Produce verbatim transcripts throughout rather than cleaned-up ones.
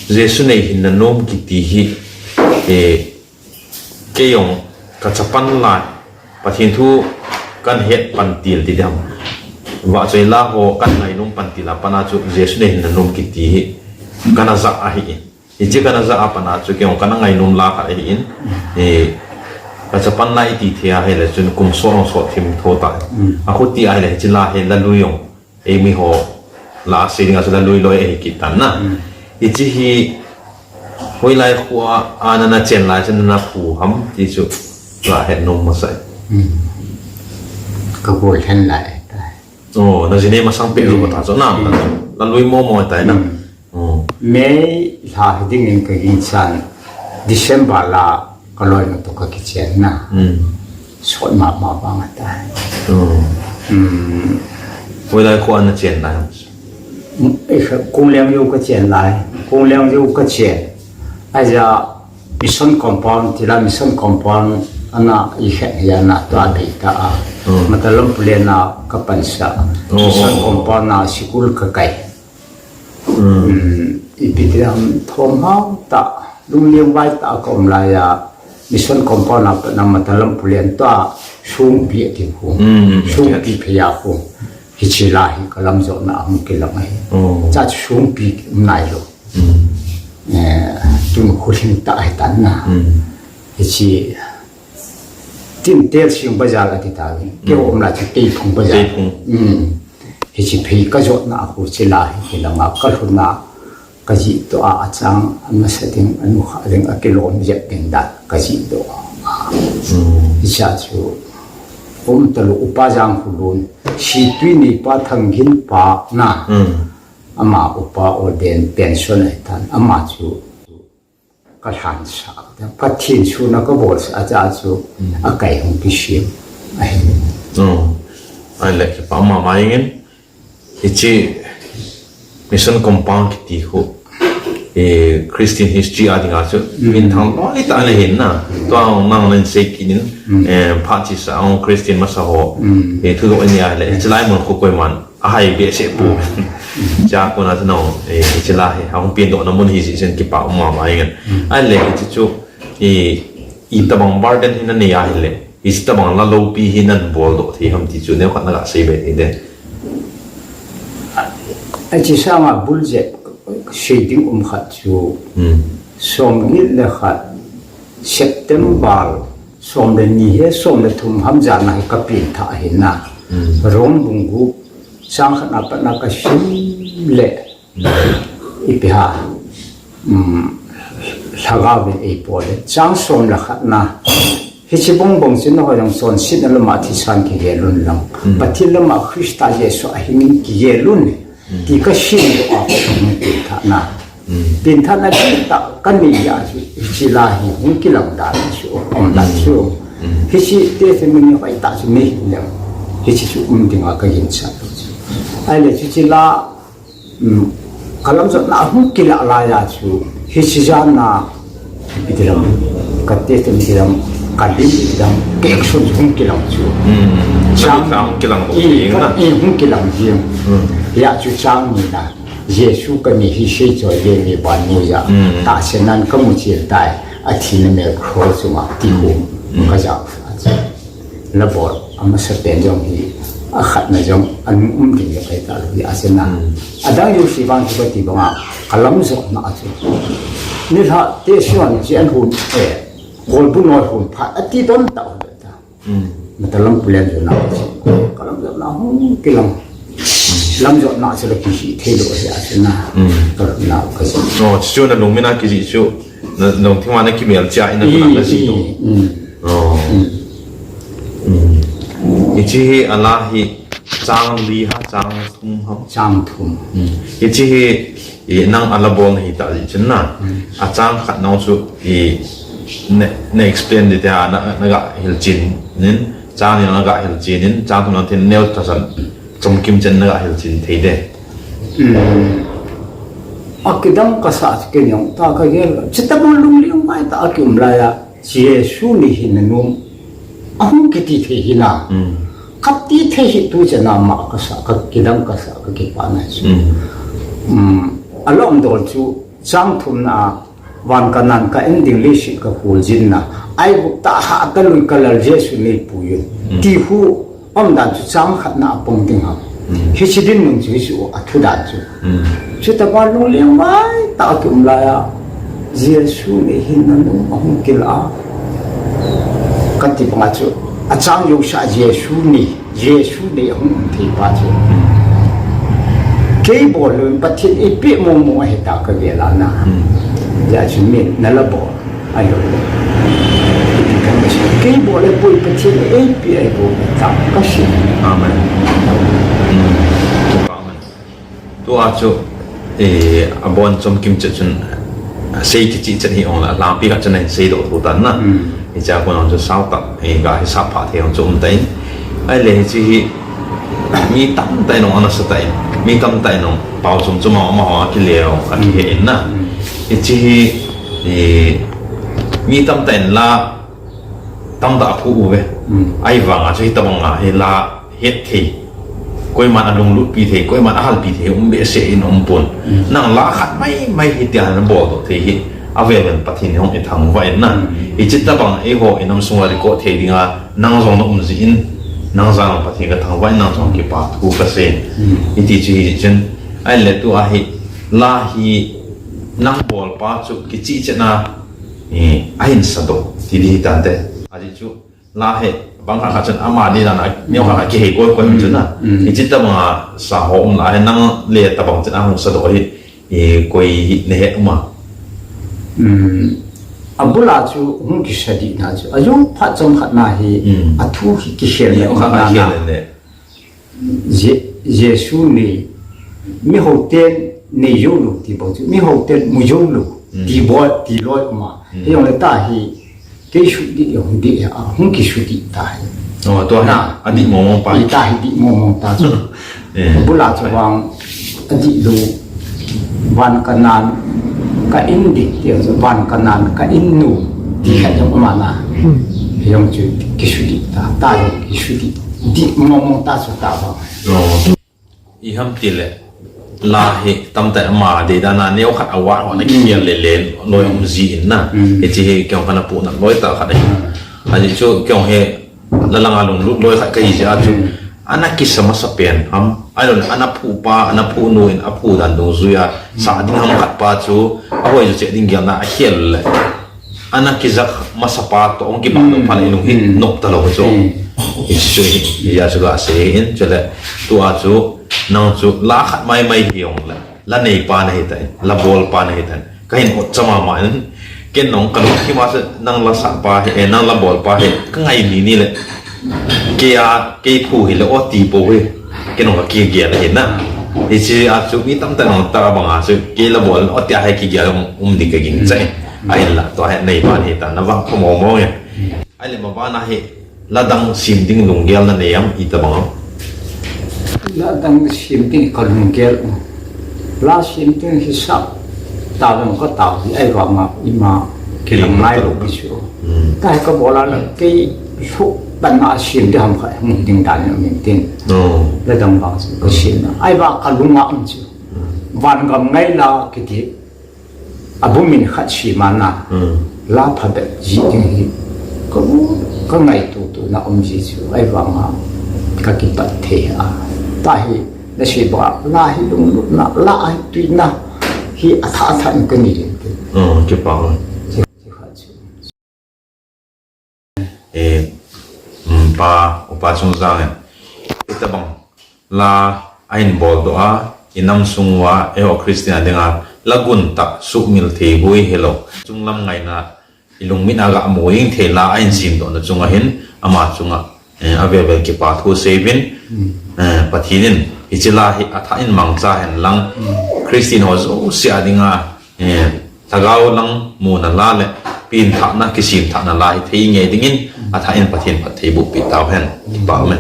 Jesu nei hin na nom kiti hi, eh, kei jong ka chapan lai, Pathen thu kan het pan til ti dam. Vahchoi la ho kan ngainom pan til a pana chu Jesu nei hin na nom kiti hi kana ja ahi. Hiche kana ja a pana chu kei jong kana ngainom la khat ahi in. Eh, ka chapan lai ti thei ahile chun kum sot jong sot thim tho ta. Mm. A khuti ahile hiche la hi la lui jong. Eimi ho la sei dinga chu la lui loi ahi kit tan na. Mm. Hiche hi hoilai khu a, a na na chen lai chu na na phu ham ti chu la het nom masa. Mm. Ka bol hen lai ta. Oh, na jine masang pe ru ta chu na. Mm. La lui mo mo ta na. Mm. Oh. May lha hi dingin ka ginchan December la ka loinu toh ka kichen na. Mm. Sot mama vang atai. Mm. Mm. Hoilai khu a na chen lai. Mm, eh, Kongleng jou ka chen lai. Kongleng jou ka chen. Aja mission compound, tila mission compound ana i khet hi ana tua bei ta a. Mm. Matalam pule na ka pansa. Oh, mission oh, oh. Compound na sikul ka kai. Mm. Mm, ipi ti ham thom hao ta, lungliang vai ta ka um lai a, mission compound a pat na Matalam pule na tua, sungpi a ti khu. Mm, mm, sungpi yes. Pheia khu. Hiche la hi ka lamjotna a hung kilang ahi. Oh. Cha chu sungpi um nai lou. Mm. Eh, tun khu hing ta ahi tan na. Mm. Hiche Tin tel sing bazar ati ta ve. Kei um la chu Teiphung bazar. Teiphung. Mm. Hiche phei ka jotna a khu hiche la hi kilang a ka lhun a ka jih doh a, achang amasa ding, anukha ding, akilom jep ding dan ka jih doh a. Mm. Hiche a chu um talou Upa Jangkhulun, Situi neipa Thangin pa na. Mm. Ama upa ordain pension ahi tan. Ama chu ka lhansah. Pathen suna ka bolsah a cha chu, mm, a kai hung kisem ahi. Oh. Ahile kipa mama jeng in. Hiche mission compound kiti khu, eh, Christian history a dinga chu, mm, minthang loi tah ana hin na. Tua nang nan sei kit in, mm, eh, phat chesa a Christian masa ho, mm, eh, thudoh in ahile, hiche lai mun khu koiman ahai behseh pou. Cha kona chu nang, eh, hiche la hi, ahung pendoh na mun hi jeh chun kipa um mama jeng in. Mm. Ahile hiche chu, eh, itobang burden hi na nei ahile, hiche tobang la loupi hi nan boldoh thei ham ti chu neokhat na ga sei be thei de. Hiche sanga bul jep sei ding um khat chu, mm, somget le khat September som le ni he, som le thum ham jan a hi ka pengthah ahi na. Mm. Rom bung gup chang khat na pat na ka sim le, mm, ipi ham, mm, lhagao vin eipol le. Chang som le khat na. Hiche bung bung chu nangho jong chonsetna lama thisan kigel un lang. Mm. Pathen lama Christa Jesu a hingin kigel un. Mm. Ti ka simdoh a, ka pengthah na. Mm. Pengthahna ding tah ka nei a chu, hiche la hi hung kilang dan chu, um dan chu. Mm. Hiche testimony hoitah chu nei leng. Hiche chu um dinga ka ginchat chu. Ahile chu hiche la, um, ka lamjotna a hung kilah lai a chu, hiche jan a, ipi ti lam, ka testimony ti lam, ka lim ti lam, ka action chu hung kilang chu. Mm. Chang, hung kilang, i, hung kilang, i, hung kilang jing. Mm. Hia chu chang ni na. Jesu ka mi hi sei choi le mi ban mu ja. Mm. Tahsan nan ka mu chil tai. A thina mel cross chunga ti khu. Mm. Ka ja. La bol, amasa pen jong hi, akhatna jong, an um ding le kai ta lou hi a chu na. Mm. Adang jouse vang chu ka ti banga, ka lamjotna a chu. Nilhah te sion chu an hun, eh, kolbu noi hun phat, ati don ta u ta. Mm. Matalam pule na chu na. Ka lamjotna hung kilang. Lamjotna chu la kijih thei lou hi a chu na. Mm. Ka na ka ji. Oh, chu na lungmin a kijih chu. Na, nung thima na kimel cha in na, i, na si tu. Mm. Oh. Mm. Mm. Hiche hi a la hi chang li ham, chang thum ham? Chang thum. Mm. Hiche hi, i, nang a la bol na hi ta ji chun na. Mm. A chang khat nau chu i na, na explain di ta na, na ga hilchen in, chang ni na ga hilchen in, chang thum na tin neo ta san. Chomkim chen na ga hilchen thei de. Hmm. Akidang kasa chu kei jong ta ka gel. Chita bol lungliang vai ta a ki um lai a. Jesu nei hin na nom. Ahung kiti thei hi na. Hmm. Kati thei hi tu chana ma kasa, ka kidang kasa, ka kipana chu. Hmm. Hmm. Alom dol chu Chang thumna a, van kanan ka in ding leiset ka khuljinna, Aigupta a ha ka lui ka lal Jesu nei pui un. Ti hu, umdan chu chang khatna a pang ding ham. Hiche dinmun chu hichu a thudan chu. Chutobang lungleng vai tah a kium lai a, Jesu nei hinna nom ahung kila a, kati banga chu, achang jousea Jesu nei, Jesu nei ahung um thei pa chu. Kei bol lou in Pathen eipeh mong mong ahi ta ka vel a na. Hijeh chun min nala bol. Ahi lou. Kei bol le poi Pathen eipeh ahi bou ta ka sei. Amen. Tua chu, eh, abon chom kim chet chun, sei kichih chet hi ong la, lampi khat chun ahin seidoh thou tan na. Hichea kon ong chu sao tah, eh, ga hisap phah thei ong chu um tan. Ahile hiche hi, mi tamtah in ong ana sa tan. Mi tamtah in ong pao chom chom a, amaho a kile ong, a kihe in na. Hiche hi, eh, mi tamtah in la, tamtah aphu uve. Ahivanga chu hitobanga hi la het thei. Koiman alunglut pi thei, koiman ahalpi thei, um behseh in um pon. Nang la khat mai mai hitia nabol doh thei hi. Avel vel Pathen in hung ithangvah in na. Hiche tobang eiho inam sunga record thei dinga, nang jong na um jeh in, nang jal a Pathen ka thangvah in, nang jong kipa thu ka sei. Hiti chu hichun, ahile tua hi, la hi, nang bolpa chu kichih chet na, eh, ahin sadoh, ti ding hitante. Ajeh chu, la hi, bang khat khat chun ama ding dan a, neo khat khat kihei koi koi chu na. Hiche tobanga sa ho um la hi, nang le tobang chun ahung sadoh hi, eh, koi hi nahet um a. Abul a chu hung kisa dihna chu, ajou phat chomkhat na hi, athu hi kikhel le, neo khat khat na. Je-, Jesu nei, miho ten nei jou lou ti bou chu, miho ten mu jou lou, ti bou, ti loi um a. Hijongle tua hi, kei sudih jong dih a, hung kisudih ta hi. Oh, tua hi, adih mong mong pa. Tua hi dih mong mong ta chu. Bul a chu vang, adih lou, van kanan ka in ding, ti chu van kanan ka in nom, ti khat jong um a na. Hijong chu kisudih ta, tua jong kisudih. Dih mong mong ta chu tua vang. Iham tile, la hi tamtah ama deidan a neo khat a vat ho ana kikhel le le loi um jin na. Hiche hi kei jong kana puhnat loi tah khat ahi. Ajeh chu kei jong hi la langa lunglut loi khat kahi jeh a chu. Ana kisa masa pen ham. Ahilou le ana phupa, ana phunu in aphu dan dungjuia sa ding ham khat pa chu. Ahoi jo cheh ding gelna akhel le. Ana kija masapa toh hung kibah lou phat le ilung hi nop talou chu. Hichu hi, hijeh a chu gasei in, chule tua chu, nang chu la khat mai mai hijongle, la neipa nahi tan, la bolpa nahi tan. Kahin ot cha mama in, ken jong kalungthim a chu, nang la sahpa hi, eh, nang la bolpa hi, kangai ni ni le. Kei a, kei phu hile, o ti pou hi. Kei jong kakigel ahi na. Hiche a chu mi tamtah in jong tua banga chu kei la bol, o tia hi kigel um, um ding kagingcha in. Ahinla, tua hi neipa nahi tan, navang pha mong mong e. Ahile ma bana hi, la dang sem ding lunggel nanei am, itobang am? La dang sem ding kalunggel um. La sem ding hisap tah jong katao hi, ahivanga ima kilang ngai lou pi chu. Tua hi kabol a la kei lhuh pan a sem ding ham khat hung ding dan in um in tin. La dang vang chu kasem na. Ahivang kalunga um chu. Van gam ngai la kiti. Abu min khat sem a na. La phabep jih ding hi. Ka, kangaito to na um ji chu. Ahivanga kakipat thei a. Tua hi, nasei banga, la hi lunglutna, la hi tuina. Hi athah athah in kanei ding. Kipa. Eh, um, pa, upa Chungjang in. Itobang la ahin boldoh a, inam sung uva, eiho Christian dinga, la guntah sumil thei boi hilou. Chunglam ngaina, ilungmit a gamu jing thei la ahin semdoh na chunga hin, ama chunga, eh, avel vel kipa thu seiyuvin, eh, Pathen in, hiche la hi athah in mangcha hen lang, Christian ho jouse a dinga, eh, Lhagao lang muna la le, pengthahna, kisemthahna la hi thei nge dingin, athah in Pathen phattheiboh peh tauhen. Kipa ume.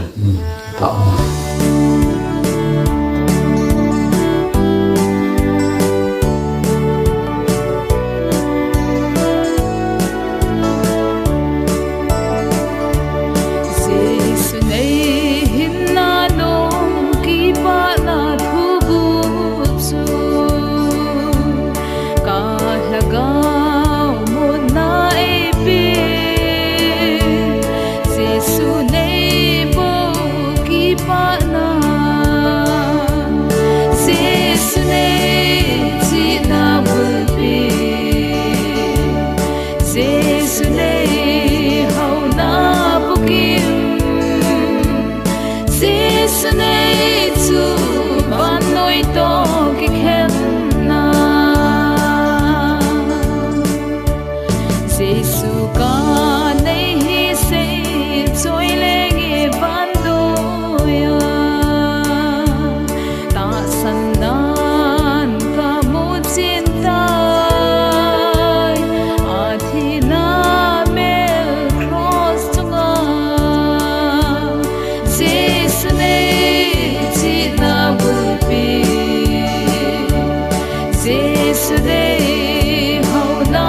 Jesu nei houna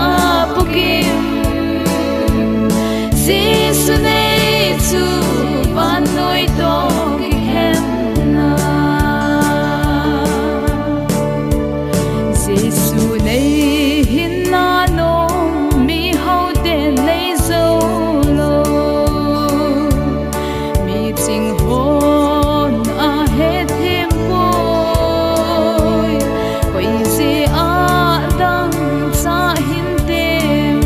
bukim, Jesu nei chu vannoi toh kikhenna. Jesu nei hinna nom mihaote nei jou lou, miching hon ahethem poi, koi jeh a dangchah hintem.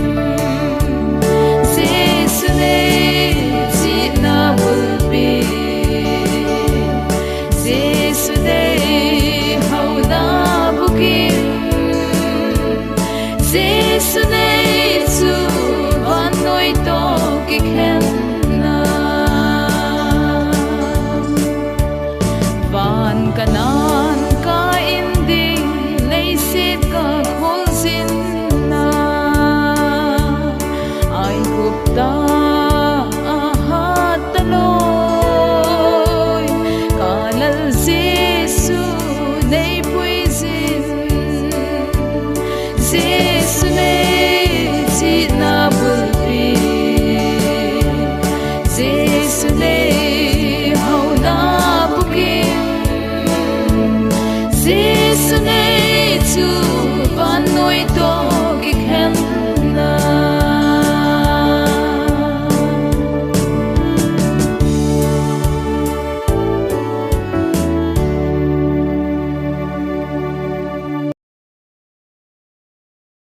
Jesu nei chihna bulpi, Jesu nei houna bukim, Jesu nei chu vannoi toh kikhenna. Van Kanan kah in ding, leiset kah kholjinna, Aigupta a hat taloi, ka Lal Jesu nei puijin. Jesu nei chihna bulpi, Jesu nei